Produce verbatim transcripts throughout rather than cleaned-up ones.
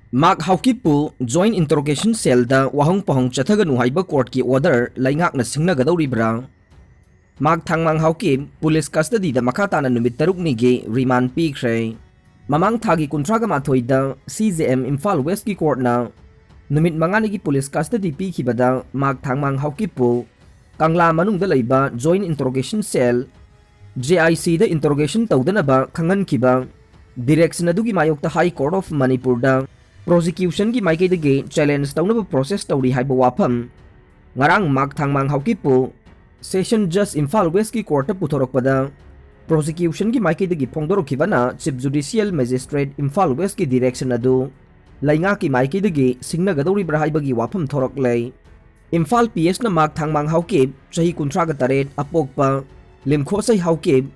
ꯃꯥꯛ ꯍꯥꯎꯀꯤꯞꯄꯨ Joint Interrogation Cellꯗ ꯋꯥꯍꯪ ꯄꯥꯎꯍꯪ ꯆꯠꯊꯒꯅꯨ ꯍꯥꯏꯕ courtꯀꯤ order ꯂꯩꯉꯥꯛꯅ ꯁꯤꯡꯅꯒꯗꯧꯔꯤꯕ꯭ꯔꯥ? ꯃꯥꯛ ꯊꯥꯡꯃꯥꯡ ꯍꯥꯎꯀꯤꯞ police custodyꯗ ꯃꯈꯥ ꯇꯥꯅ ꯅꯨꯃꯤꯠ ꯇꯔꯨꯛꯅꯤꯒꯤ remand ꯄꯤꯈ꯭ꯔꯦ꯫ ꯃꯃꯥꯡ ꯊꯥꯒꯤ ꯀꯨꯟꯊ꯭ꯔꯥꯒ ꯃꯥꯊꯣꯏꯗ C J M Imphal Westꯀꯤ courtꯅ ꯅꯨꯃꯤꯠ ꯃꯉꯥꯅꯤꯒꯤ police custody ꯄꯤꯈꯤꯕꯗ ꯃꯥꯛ ꯊꯥꯡꯃꯥꯡ ꯍꯥꯎꯀꯤꯞꯄꯨ ꯀꯪꯂꯥ ꯃꯅꯨꯡꯗ ꯂꯩꯕ Joint Interrogation Cell, J I Cꯗ interrogation ꯇꯧꯗꯅꯕ ꯈꯪꯍꯟꯈꯤꯕ direction ꯑꯗꯨꯒꯤ ꯃꯥꯌꯣꯛꯇ High Court of Manipurꯗ prosecutionꯒꯤ ꯃꯥꯏꯀꯩꯗꯒꯤ challenge ꯇꯧꯅꯕ process ꯇꯧꯔꯤ ꯍꯥꯏꯕ ꯋꯥꯐꯝ ꯉꯔꯥꯡ ꯃꯥꯛ ꯊꯥꯡꯃꯥꯡ ꯍꯥꯎꯀꯤꯞꯄꯨ Session Judge Imphal Westꯀꯤ courtꯇ ꯄꯨꯊꯣꯔꯛꯄꯗ, prosecutionꯒꯤ ꯃꯥꯏꯀꯩꯗꯒꯤ ꯐꯣꯡꯗꯣꯔꯛꯈꯤꯕꯅ Chief Judicial Magistrate Imphal Westꯀꯤ direction ꯑꯗꯨ ꯂꯩꯉꯥꯛꯀꯤ ꯃꯥꯏꯀꯩꯗꯒꯤ ꯁꯤꯡꯅꯒꯗꯧꯔꯤꯕ꯭ꯔꯥ ꯍꯥꯏꯕꯒꯤ ꯋꯥꯐꯝ ꯊꯣꯔꯛꯂꯦ꯫ ꯏꯝꯐꯥꯜ P Hꯅ ꯃꯥꯛ ꯊꯥꯡꯃꯥꯡ ꯍꯥꯎꯀꯤꯞ, ꯆꯍꯤ ꯀꯨꯟꯊ꯭ꯔꯥꯒ ꯇꯔꯦꯠ, ꯑꯄꯣꯛꯄ, ꯂꯤꯝꯈꯣꯁꯩ Haokip,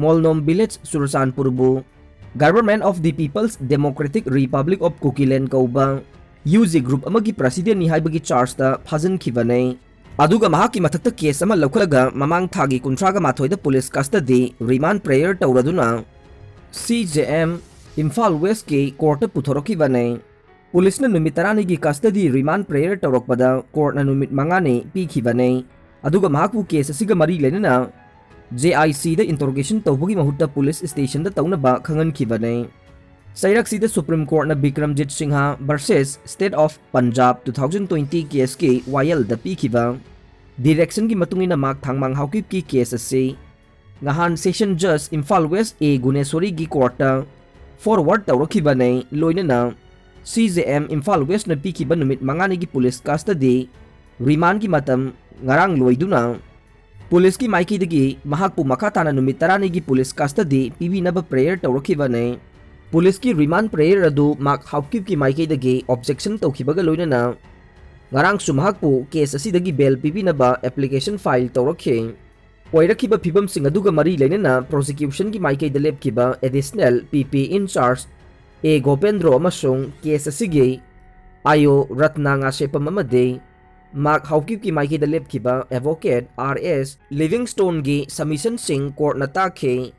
ꯃꯣꯜꯅꯣꯝ village, ꯆꯨꯔꯆꯥꯟꯄꯨꯔꯕꯨ Government of the People's Democratic Republic of Kukiland ꯀꯧꯕ U G group ꯑꯃꯒꯤ presidentꯅꯤ ꯍꯥꯏꯕꯒꯤ chargeꯇ ꯐꯥꯖꯤꯟꯈꯤꯕꯅꯦ꯫ ꯑꯗꯨꯒ ꯃꯍꯥꯛꯀꯤ ꯃꯊꯛꯇ case ꯑꯃ ꯂꯧꯈꯠꯂꯒ ꯃꯃꯥꯡ ꯊꯥꯒꯤ ꯀꯨꯟꯊ꯭ꯔꯥꯒ ꯃꯥꯊꯣꯏꯗ police custody remand prayer ꯇꯧꯔꯗꯨꯅ C J M Imphal Westꯀꯤ courtꯇ ꯄꯨꯊꯣꯔꯛꯈꯤꯕꯅꯦ꯫ Policeꯅ ꯅꯨꯃꯤꯠ ꯇꯔꯥꯅꯤꯒꯤ custody remand prayer ꯇꯧꯔꯛꯄꯗ courtꯅ ꯅꯨꯃꯤꯠ ꯃꯉꯥꯅꯤ ꯄꯤꯈꯤꯕꯅꯦ꯫ ꯑꯗꯨꯒ ꯃꯍꯥꯛꯄꯨ case ꯑꯁꯤꯒ ꯃꯔꯤ ꯂꯩꯅꯅ J I Cꯗ interrogation ꯇꯧꯕꯒꯤ ꯃꯍꯨꯠꯇ police stationꯗ ꯇꯧꯅꯕ ꯈꯪꯍꯟꯈꯤꯕꯅꯦ꯫ ꯆꯩꯔꯛꯁꯤꯗ Supreme Courtꯅ Bikramjit Singha versus State of Punjab two thousand twenty caseꯀꯤ ꯋꯥꯌꯦꯜꯗ ꯄꯤꯈꯤꯕ directionꯒꯤ ꯃꯇꯨꯡ ꯏꯟꯅ ꯃꯥꯛ ꯊꯥꯡꯃꯥꯡ ꯍꯥꯎꯀꯤꯞꯀꯤ case ꯑꯁꯤ ꯉꯍꯥꯟ Session Judge Imphal West A Guneswariꯒꯤ courtꯇ forward ꯇꯧꯔꯛꯈꯤꯕꯅꯦ, ꯂꯣꯏꯅꯅ C J M Imphal Westꯅ ꯄꯤꯈꯤꯕ ꯅꯨꯃꯤꯠ ꯃꯉꯥꯅꯤꯒꯤ police custody remandꯒꯤ ꯃꯇꯝ ꯉꯔꯥꯡ ꯂꯣꯏꯗꯨꯅ policeꯀꯤ ꯃꯥꯏꯀꯩꯗꯒꯤ ꯃꯍꯥꯛꯄꯨ ꯃꯈꯥ ꯇꯥꯅ ꯅꯨꯃꯤꯠ ꯇꯔꯥꯅꯤꯒꯤ police custody ꯄꯤꯕꯤꯅꯕ prayer ꯇꯧꯔꯛꯈꯤꯕꯅꯦ꯫ Policeꯀꯤ remand prayer ꯑꯗꯨ ꯃꯥꯛ ꯍꯥꯎꯀꯤꯞꯀꯤ ꯃꯥꯏꯀꯩꯗꯒꯤ objection ꯇꯧꯈꯤꯕꯒ ꯂꯣꯏꯅꯅ ꯉꯔꯥꯡꯁꯨ ꯃꯍꯥꯛꯄꯨ case ꯑꯁꯤꯗꯒꯤ bail ꯄꯤꯕꯤꯅꯕ application file ꯇꯧꯔꯛꯈꯤ꯫ ꯑꯣꯏꯔꯛꯈꯤꯕ ꯐꯤꯕꯝꯁꯤꯡ ꯑꯗꯨꯒ ꯃꯔꯤ ꯂꯩꯅꯅ prosecutionꯒꯤ ꯃꯥꯏꯀꯩꯗ ꯂꯦꯞꯈꯤꯕ additional P P in charge A ꯒꯣꯄꯦꯟꯗ꯭ꯔꯣ ꯑꯃꯁꯨꯡ case ꯑꯁꯤꯒꯤ I O ꯔꯠꯅꯥ ꯉꯥꯁꯦꯞꯄꯝ ꯑꯃꯗꯤ ꯃꯥꯛ ꯍꯥꯎꯀꯤꯞꯀꯤ ꯃꯥꯏꯀꯩꯗ ꯂꯦꯞꯈꯤꯕ advocate R S Livingstoneꯒꯤ submissionꯁꯤꯡ courtꯅ ꯇꯥꯈꯤ꯫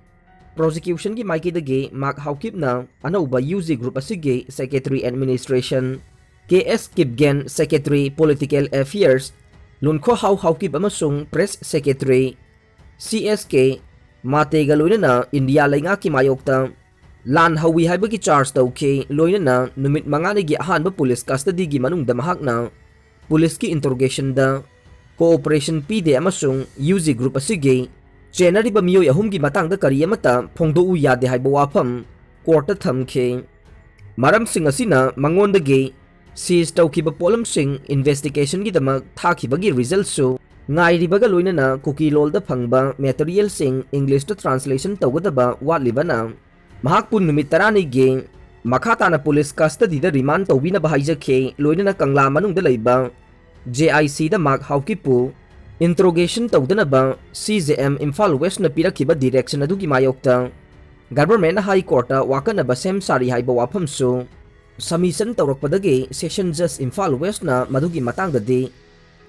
Prosecutionꯒꯤ ꯃꯥꯏꯀꯩꯗꯒꯤ ꯃꯥꯛ ꯍꯥꯎꯀꯤꯞꯅ ꯑꯅꯧꯕ UG group ꯑꯁꯤꯒꯤ Secretary Administration, ꯀꯦ ꯑꯦꯁ Kipgen Secretary Political Affairs, ꯂꯨꯟꯈꯣꯍꯥꯎ Haokip ꯑꯃꯁꯨꯡ Press Secretary ꯁꯤ ꯑꯦꯁ ꯀꯦ ꯃꯥꯇꯦꯒ ꯂꯣꯏꯅꯅ ꯏꯟꯗꯤꯌꯥ ꯂꯩꯉꯥꯛꯀꯤ ꯃꯥꯌꯣꯛꯇ ꯂꯥꯟ ꯍꯧꯏ ꯍꯥꯏꯕꯒꯤ charge ꯇꯧꯈꯤ꯫ ꯂꯣꯏꯅꯅ ꯅꯨꯃꯤꯠ ꯃꯉꯥꯅꯤꯒꯤ ꯑꯍꯥꯟꯕ police custodyꯒꯤ ꯃꯅꯨꯡꯗ ꯃꯍꯥꯛꯅ policeꯀꯤ interrogationꯗ cooperation ꯄꯤꯗꯦ ꯑꯃꯁꯨꯡ UG group ꯑꯁꯤꯒꯤ ꯆꯦꯟꯅꯔꯤꯕ ꯃꯤꯑꯣꯏ ꯑꯍꯨꯝꯒꯤ ꯃꯇꯥꯡꯗ ꯀꯔꯤ ꯑꯃꯠꯇ ꯐꯣꯡꯗꯣꯛꯎ ꯌꯥꯗꯦ ꯍꯥꯏꯕ ꯋꯥꯐꯝ courtꯇ ꯊꯝꯈꯤ꯫ ꯃꯔꯝꯁꯤꯡ ꯑꯁꯤꯅ ꯃꯉꯣꯟꯗꯒꯤ seize ꯇꯧꯈꯤꯕ ꯄꯣꯠꯂꯝꯁꯤꯡ investigationꯒꯤꯗꯃꯛ ꯊꯥꯈꯤꯕꯒꯤ resultꯁꯨ ꯉꯥꯏꯔꯤꯕꯒ ꯂꯣꯏꯅꯅ ꯀꯨꯀꯤ ꯂꯣꯜꯗ ꯐꯪꯕ materialꯁꯤꯡ Englishꯇ translation ꯇꯧꯒꯗꯕ ꯋꯥꯠꯂꯤꯕꯅ ꯃꯍꯥꯛꯄꯨ ꯅꯨꯃꯤꯠ ꯇꯔꯥꯅꯤꯒꯤ ꯃꯈꯥ ꯇꯥꯅ police custodyꯗ remand ꯇꯧꯕꯤꯅꯕ ꯍꯥꯏꯖꯈꯤ꯫ ꯂꯣꯏꯅꯅ ꯀꯪꯂꯥ ꯃꯅꯨꯡꯗ ꯂꯩꯕ JICꯗ ꯃꯥꯛ ꯍꯥꯎꯀꯤꯞꯄꯨ interrogation ꯇꯧꯗꯅꯕ CJM ꯏꯝꯐꯥꯜ Westꯅ ꯄꯤꯔꯛꯈꯤꯕ direction ꯑꯗꯨꯒꯤ ꯃꯥꯌꯣꯛꯇ governmentꯅ High Courtꯇ ꯋꯥꯀꯠꯅꯕ ꯁꯦꯝ ꯁꯥꯔꯤ ꯍꯥꯏꯕ ꯋꯥꯐꯝꯁꯨ submission ꯇꯧꯔꯛꯄꯗꯒꯤ Session Judge ꯏꯝꯐꯥꯜ Westꯅ ꯃꯗꯨꯒꯤ ꯃꯇꯥꯡꯗꯗꯤ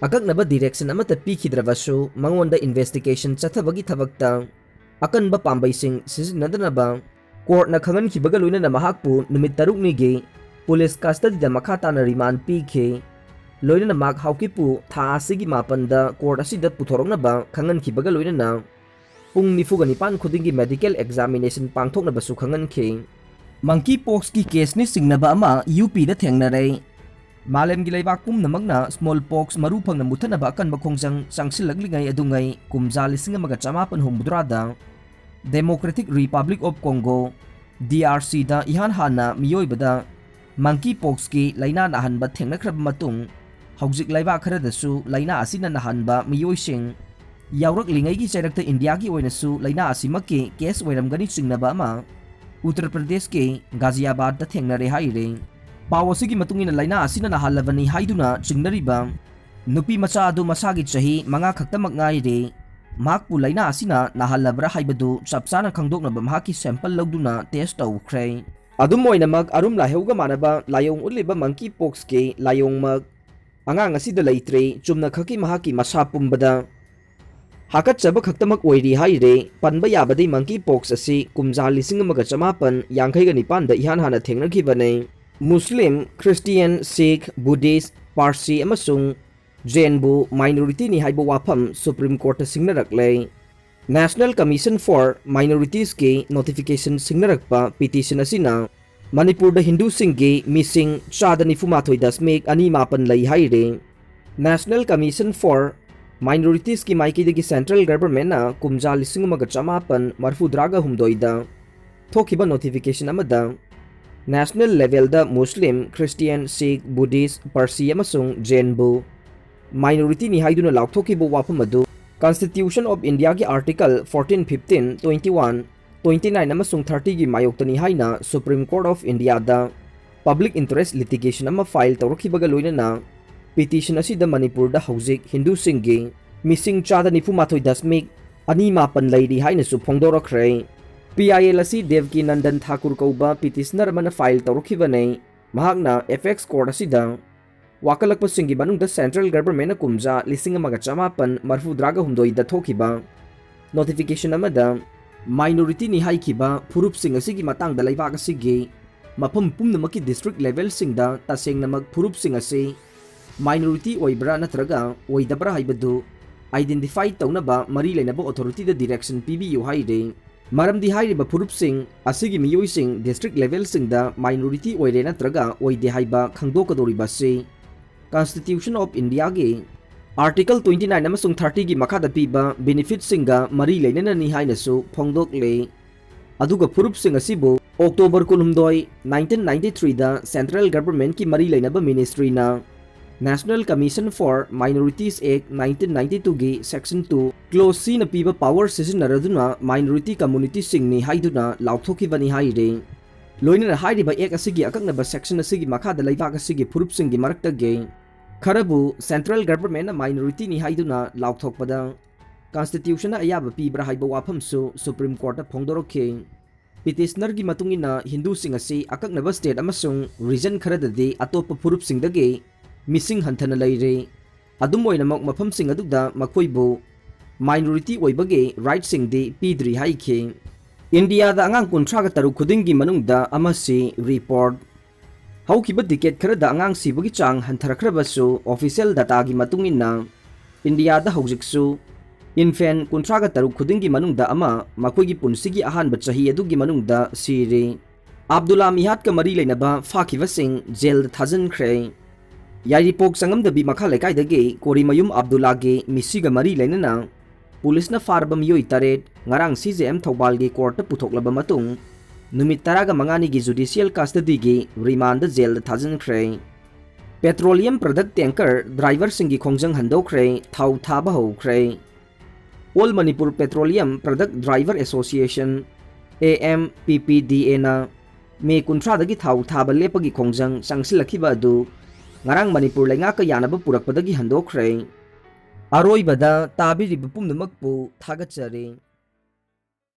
ꯑꯀꯛꯅꯕ direction ꯑꯃꯠꯇ ꯄꯤꯈꯤꯗ꯭ꯔꯕꯁꯨ, ꯃꯉꯣꯟꯗ investigation ꯆꯠꯊꯕꯒꯤ ꯊꯕꯛꯇ ꯑꯀꯟꯕ ꯄꯥꯝꯕꯩꯁꯤꯡ ꯁꯤꯖꯤꯟꯅꯗꯅꯕ courtꯅ ꯈꯪꯍꯟꯈꯤꯕꯒ ꯂꯣꯏꯅꯅ ꯃꯍꯥꯛꯄꯨ ꯅꯨꯃꯤꯠ ꯇꯔꯨꯛꯅꯤꯒꯤ police custodyꯗ ꯃꯈꯥ ꯇꯥꯅ remand ꯄꯤꯈꯤ꯫ ꯂꯣꯏꯅꯅ ꯃꯥꯛ ꯍꯥꯎꯀꯤꯞꯄꯨ ꯊꯥ ꯑꯁꯤꯒꯤ ꯃꯥꯄꯟꯗ court ꯑꯁꯤꯗ ꯄꯨꯊꯣꯔꯛꯅꯕ ꯈꯪꯍꯟꯈꯤꯕꯒ ꯂꯣꯏꯅꯅ ꯄꯨꯡ ꯅꯤꯐꯨꯒ ꯅꯤꯄꯥꯟ ꯈꯨꯗꯤꯡꯒꯤ medical examination ꯄꯥꯡꯊꯣꯛꯅꯕꯁꯨ ꯈꯪꯍꯟꯈꯤ꯫ Monkeypoxꯀꯤ caseꯅꯤ ꯆꯤꯡꯅꯕ ꯑꯃ UPꯗ ꯊꯦꯡꯅꯔꯦ꯫ ꯃꯥꯂꯦꯝꯒꯤ ꯂꯩꯕꯥꯛ ꯄꯨꯝꯅꯃꯛꯅ smallpox ꯃꯔꯨ ꯐꯪꯅ ꯃꯨꯠꯊꯠꯅꯕ ꯑꯀꯟꯕ ꯈꯣꯡꯖꯪ ꯆꯪꯁꯤꯜꯂꯛꯂꯤꯉꯩ ꯑꯗꯨꯉꯩ ꯀꯨꯝꯖꯥ ꯂꯤꯁꯤꯡ ꯑꯃꯒ ꯆꯃꯥꯄꯟ ꯍꯨꯝꯐꯨꯇꯔꯥꯗ Democratic Republic of Congo, DRCꯗ ꯏꯍꯥꯟ ꯍꯥꯟꯅ ꯃꯤꯑꯣꯏꯕꯗ monkeypoxꯀꯤ ꯂꯥꯏꯅꯥ ꯅꯥꯍꯟꯕ ꯊꯦꯡꯅꯈ꯭ꯔꯕ ꯃꯇꯨꯡ, ꯍꯧꯖꯤꯛ ꯂꯩꯕꯥꯛ ꯈꯔꯗꯁꯨ ꯂꯥꯏꯅꯥ ꯑꯁꯤꯅ ꯅꯥꯍꯟꯕ ꯃꯤꯑꯣꯏꯁꯤꯡ ꯌꯥꯎꯔꯛꯂꯤꯉꯩꯒꯤ ꯆꯩꯔꯛꯇ ꯏꯟꯗꯤꯌꯥꯒꯤ ꯑꯣꯏꯅꯁꯨ ꯂꯥꯏꯅꯥ ꯑꯁꯤꯃꯛꯀꯤ case ꯑꯣꯏꯔꯝꯒꯅꯤ ꯆꯤꯡꯅꯕ ꯑꯃ ꯎꯠꯇꯔ ꯄ꯭ꯔꯗꯦꯁꯀꯤ ꯒꯥꯖꯤꯌꯥꯕꯥꯗꯇ ꯊꯦꯡꯅꯔꯦ ꯍꯥꯏꯔꯤ꯫ ꯄꯥꯎ ꯑꯁꯤꯒꯤ ꯃꯇꯨꯡ ꯏꯟꯅ ꯂꯥꯏꯅꯥ ꯑꯁꯤꯅ ꯅꯥꯍꯜꯂꯕꯅꯤ ꯍꯥꯏꯗꯨꯅ ꯆꯤꯡꯅꯔꯤꯕ ꯅꯨꯄꯤ ꯃꯆꯥ ꯑꯗꯨ ꯃꯁꯥꯒꯤ ꯆꯍꯤ ꯃꯉꯥ ꯈꯛꯇꯃꯛ ꯉꯥꯏꯔꯤ꯫ ꯃꯍꯥꯛꯄꯨ ꯂꯥꯏꯅꯥ ꯑꯁꯤꯅ ꯅꯥꯍꯜꯂꯕ꯭ꯔꯥ ꯍꯥꯏꯕꯗꯨ ꯆꯞ ꯆꯥꯅ ꯈꯪꯗꯣꯛꯅꯕ ꯃꯍꯥꯛꯀꯤ sample ꯂꯧꯗꯨꯅ test ꯇꯧꯈ꯭ꯔꯦ꯫ ꯑꯗꯨꯝ ꯑꯣꯏꯅꯃꯛ, ꯑꯔꯨꯝ ꯂꯥꯏꯍꯧꯒ ꯃꯥꯟꯅꯕ ꯂꯥꯏꯑꯣꯡ ꯎꯠꯂꯤꯕ monkeypoxꯀꯤ ꯂꯥꯏꯑꯣꯡꯃꯛ ꯑꯉꯥꯡ ꯑꯁꯤꯗ ꯂꯩꯇ꯭ꯔꯦ꯫ ꯆꯨꯝꯅꯈꯛꯀꯤ ꯃꯍꯥꯛꯀꯤ ꯃꯁꯥ ꯄꯨꯝꯕꯗ ꯍꯥꯀꯠꯆꯕ ꯈꯛꯇꯃꯛ ꯑꯣꯏꯔꯤ ꯍꯥꯏꯔꯦ꯫ ꯄꯟꯕ ꯌꯥꯕꯗꯤ monkey pox ꯑꯁꯤ ꯀꯨꯝꯖꯥ ꯂꯤꯁꯤꯡ ꯑꯃꯒ ꯆꯃꯥꯄꯟ ꯌꯥꯡꯈꯩꯒ ꯅꯤꯄꯥꯟꯗ ꯏꯍꯥꯟ ꯍꯥꯟꯅ ꯊꯦꯡꯅꯈꯤꯕꯅꯤ꯫ Muslim, Christian, Sikh, Buddhist, Parsi ꯑꯃꯁꯨꯡ ꯖꯦꯟꯕꯨ minority ꯅꯤ ꯍꯥꯏꯕ ꯋꯥꯐꯝ ꯁꯨꯄ꯭ꯔꯤꯝ ꯀꯣꯔꯠꯇ ꯁꯤꯡꯅꯔꯛꯂꯦ꯫ National Commission for Minoritieski notification ꯁꯤꯡꯅꯔꯛꯄ petition ꯑꯁꯤꯅ ꯃꯅꯤꯄꯨꯔꯗ ꯍꯤꯟꯗꯨꯁꯤꯡꯒꯤ ꯃꯤꯁꯤꯡ ꯆꯥꯗ ꯅꯤꯐꯨ ꯃꯥꯊꯣꯏ ꯗꯁꯃꯤꯛ ꯑꯅꯤ ꯃꯥꯄꯟ ꯂꯩ ꯍꯥꯏꯔꯤ꯫ National Commission for Minoritieski ꯃꯥꯏꯀꯩꯗꯒꯤ central government ꯅ ꯀꯨꯝꯖꯥ ꯂꯤꯁꯤꯡ ꯑꯃꯒ ꯆꯃꯥꯄꯟ ꯃꯔꯐꯨꯇꯔꯥꯒ ꯍꯨꯝꯗꯣꯏꯗ ꯊꯣꯛꯈꯤꯕ notification ꯑꯃꯗ national level ꯗ ꯃꯨꯁꯂꯤꯝ, ꯈ꯭ꯔꯤꯁꯇꯤꯌꯥꯟ, ꯁꯤꯈ, ꯕꯨꯙꯤꯁ, ꯄꯥꯔꯁꯤ ꯑꯃꯁꯨꯡ ꯖꯦꯟꯕꯨ minority ꯅꯤ ꯍꯥꯏꯗꯨꯅ ꯂꯥꯎꯊꯣꯛꯈꯤꯕ ꯋꯥꯐꯝ ꯑꯗꯨ Constitution of India ꯒꯤ article fourteen, fifteen, twenty one, twenty nine ꯑꯃꯁꯨꯡ thirty ꯒꯤ ꯃꯥꯌꯣꯛꯇꯅꯤ ꯍꯥꯏꯅ Supreme Court of India the public interest litigation ꯑꯃ file ꯇꯧꯔꯛꯈꯤꯕꯒ ꯂꯣꯏꯅꯅ petition ꯑꯁꯤꯗ ꯃꯅꯤꯄꯨꯔꯗ ꯍꯧꯖꯤꯛ ꯍꯤꯟꯗꯨꯁꯤꯡꯒꯤ ꯃꯤꯁꯤꯡ ꯆꯥꯗ ꯅꯤꯐꯨ ꯃꯥꯊꯣꯏ ꯗꯁꯃꯤꯛ ꯑꯅꯤ ꯃꯥꯄꯟ ꯂꯩꯔꯤ ꯍꯥꯏꯅꯁꯨ ꯐꯣꯡꯗꯣꯔꯛꯈ꯭ꯔꯦ꯫ P I L ꯑꯁꯤ ꯗꯦꯕꯀꯤ ꯅꯟꯗꯟ ꯊꯥꯀꯨꯔ ꯀꯧꯕ petitioner ꯑꯃꯅ file ꯇꯧꯔꯛꯈꯤꯕꯅꯤ꯫ ꯃꯍꯥꯛꯅ apex court ꯑꯁꯤꯗ ꯋꯥꯀꯠꯂꯛꯄꯁꯤꯡꯒꯤ ꯃꯅꯨꯡꯗ central government ꯅ ꯀꯨꯝꯖꯥ ꯂꯤꯁꯤꯡ ꯑꯃꯒ ꯆꯃꯥꯄꯟ ꯃꯔꯐꯨꯇꯔꯥꯒ ꯍꯨꯝꯗꯣꯏꯗ ꯊꯣꯛꯈꯤꯕ notification ꯑꯃꯗ minority ꯅꯤ ꯍꯥꯏꯈꯤꯕ ꯐꯨꯔꯨꯞꯁꯤꯡ ꯑꯁꯤꯒꯤ ꯃꯇꯥꯡꯗ ꯂꯩꯕꯥꯛ ꯑꯁꯤꯒꯤ ꯃꯐꯝ ꯄꯨꯝꯅꯃꯛꯀꯤ district level ꯁꯤꯡꯗ ꯇꯁꯦꯡꯅꯃꯛ ꯐꯨꯔꯨꯞꯁꯤꯡ ꯑꯁꯤ minority ꯑꯣꯏꯕ꯭ꯔꯥ ꯅꯠꯇ꯭ꯔꯒ ꯑꯣꯏꯗꯕ꯭ꯔꯥ ꯍꯥꯏꯕꯗꯨ identify ꯇꯧꯅꯕ ꯃꯔꯤ ꯂꯩꯅꯕ authority ꯗ direction ꯄꯤꯕꯤꯌꯨ ꯍꯥꯏꯔꯤ꯫ ꯃꯔꯝꯗꯤ ꯍꯥꯏꯔꯤꯕ ꯐꯨꯔꯨꯞꯁꯤꯡ ꯑꯁꯤꯒꯤ ꯃꯤꯑꯣꯏꯁꯤꯡ district level ꯁꯤꯡꯗ minority ꯑꯣꯏꯔꯦ ꯅꯠꯇ꯭ꯔꯒ ꯑꯣꯏꯗꯦ ꯍꯥꯏꯕ ꯈꯪꯗꯣꯛꯀꯗꯧꯔꯤꯕ ꯑꯁꯤ Constitution of India ꯒꯤ article twenty nine ꯑꯃꯁꯨꯡ thirty ꯒꯤ ꯃꯈꯥꯗ ꯄꯤꯕ benefit ꯁꯤꯡꯒ ꯃꯔꯤ ꯂꯩꯅꯅꯅꯤ ꯍꯥꯏꯅꯁꯨ ꯐꯣꯡꯗꯣꯛꯂꯤ꯫ ꯑꯗꯨꯒ ꯐꯨꯔꯨꯞꯁꯤꯡ ꯑꯁꯤꯕꯨ October ꯀꯨꯟꯍꯨꯝꯗꯣꯏ, nineteen ninety three ꯗ central government ꯀꯤ ꯃꯔꯤ ꯂꯩꯅꯕ ministry ꯅ National Commission for Minorities Act nineteen ninety two ꯒꯤ section two clause C ꯅ ꯄꯤꯕ power ꯁꯤꯖꯤꯟꯅꯔꯗꯨꯅ minority community ꯁꯤꯡꯅꯤ ꯍꯥꯏꯗꯨꯅ ꯂꯥꯎꯊꯣꯛꯈꯤꯕꯅꯤ ꯍꯥꯏꯔꯤ꯫ ꯂꯣꯏꯅꯅ ꯍꯥꯏꯔꯤꯕ act ꯑꯁꯤꯒꯤ ꯑꯀꯛꯅꯕ section ꯑꯁꯤꯒꯤ ꯃꯈꯥꯗ ꯂꯩꯕꯥꯛ ꯑꯁꯤꯒꯤ ꯐꯨꯔꯨꯞꯁꯤꯡꯒꯤ ꯃꯔꯛꯇꯒꯤ ꯈꯔꯕꯨ central government ꯅ minority ꯅꯤ ꯍꯥꯏꯗꯨꯅ ꯂꯥꯎꯊꯣꯛꯄꯗ Constitution ꯅ ꯑꯌꯥꯕ ꯄꯤꯕ꯭ꯔꯥ ꯍꯥꯏꯕ ꯋꯥꯐꯝꯁꯨ Supreme Court ꯇ ꯐꯣꯡꯗꯣꯔꯛꯈꯤ꯫ Petitioner ꯒꯤ ꯃꯇꯨꯡ ꯏꯟꯅ ꯍꯤꯟꯗꯨꯁꯤꯡ ꯑꯁꯤ ꯑꯀꯛꯅꯕ state ꯑꯃꯁꯨꯡ region ꯈꯔꯗꯗꯤ ꯑꯇꯣꯞꯄ ꯐꯨꯔꯨꯞꯁꯤꯡꯗꯒꯤ ꯃꯤꯁꯤꯡ ꯍꯟꯊꯅ ꯂꯩꯔꯤ꯫ ꯑꯗꯨꯝ ꯑꯣꯏꯅꯃꯛ, ꯃꯐꯝꯁꯤꯡ ꯑꯗꯨꯗ ꯃꯈꯣꯏꯕꯨ minority ꯑꯣꯏꯕꯒꯤ rightꯁꯤꯡꯗꯤ ꯄꯤꯗ꯭ꯔꯤ ꯍꯥꯏꯈꯤ꯫ ꯏꯟꯗꯤꯌꯥꯗ ꯑꯉꯥꯡ ꯀꯨꯟꯊ꯭ꯔꯥꯒ ꯇꯔꯨꯛ ꯈꯨꯗꯤꯡꯒꯤ ꯃꯅꯨꯡꯗ ꯑꯃ ꯁꯤ report꯫ ꯍꯧꯈꯤꯕ decade ꯈꯔꯗ ꯑꯉꯥꯡ ꯁꯤꯕꯒꯤ ꯆꯥꯡ ꯍꯟꯊꯔꯛꯈ꯭ꯔꯕꯁꯨ, official dataꯒꯤ ꯃꯇꯨꯡ ꯏꯟꯅ ꯏꯟꯗꯤꯌꯥꯗ ꯍꯧꯖꯤꯛꯁꯨ infant ꯀꯨꯟꯊ꯭ꯔꯥꯒ ꯇꯔꯨꯛ ꯈꯨꯗꯤꯡꯒꯤ ꯃꯅꯨꯡꯗ ꯑꯃ ꯃꯈꯣꯏꯒꯤ ꯄꯨꯟꯁꯤꯒꯤ ꯑꯍꯥꯟꯕ ꯆꯍꯤ ꯑꯗꯨꯒꯤ ꯃꯅꯨꯡꯗ ꯁꯤꯔꯤ꯫ ꯑꯕꯗꯨꯜꯂꯥ ꯃꯤꯍꯥꯠꯀ ꯃꯔꯤ ꯂꯩꯅꯕ ꯐꯥꯈꯤꯕꯁꯤꯡ ꯖꯦꯜꯗ ꯊꯥꯖꯤꯟꯈ꯭ꯔꯦ꯫ ꯌꯥꯏꯔꯤꯄꯣꯛ ꯆꯪꯉꯝꯗꯕꯤ ꯃꯈꯥ ꯂꯩꯀꯥꯏꯗꯒꯤ ꯀꯣꯔꯤꯃꯌꯨꯝ ꯑꯕꯗꯨꯜꯂꯥꯒꯤ ꯃꯤꯁꯤꯒ ꯃꯔꯤ ꯂꯩꯅꯅ ꯄꯨꯂꯤꯁꯅ ꯐꯥꯔꯕ ꯃꯤꯑꯣꯏ ꯇꯔꯦꯠ ꯉꯔꯥꯡ ꯁꯤ ꯖꯦ ꯑꯦꯝ ꯊꯧꯕꯥꯜꯒꯤ ꯀꯣꯔꯠꯇ ꯄꯨꯊꯣꯛꯂꯕ ꯃꯇꯨꯡ, ꯅꯨꯃꯤꯠ ꯇꯔꯥꯒ ꯃꯉꯥꯅꯤꯒꯤ judicial custodyꯒꯤ ꯔꯤꯃꯥꯟꯗ ꯖꯦꯜꯗ ꯊꯥꯖꯤꯟꯈ꯭ꯔꯦ꯫ Petroleum product tanker driverꯁꯤꯡꯒꯤ ꯈꯣꯡꯖꯪ ꯍꯟꯗꯣꯛꯈ꯭ꯔꯦ, ꯊꯥꯎ ꯊꯥꯕ ꯍꯧꯈ꯭ꯔꯦ꯫ All Manipur Petroleum Product Driver Association, A M P P D Aꯅ ꯃꯦ ꯀꯨꯟꯊ꯭ꯔꯥꯗꯒꯤ ꯊꯥꯎ ꯊꯥꯕ ꯂꯦꯞꯄꯒꯤ ꯈꯣꯡꯖꯪ ꯆꯪꯁꯤꯜꯂꯛꯈꯤꯕ ꯑꯗꯨ ꯉꯔꯥꯡ ꯃꯅꯤꯄꯨꯔ ꯂꯩꯉꯥꯛꯀ ꯌꯥꯅꯕ ꯄꯨꯔꯛꯄꯗꯒꯤ ꯍꯟꯗꯣꯛꯈ꯭ꯔꯦ꯫ ꯑꯔꯣꯏꯕꯗ ꯇꯥꯕꯤꯔꯤꯕ ꯄꯨꯝꯅꯃꯛꯄꯨ ꯊꯥꯒꯠꯆꯔꯤ꯫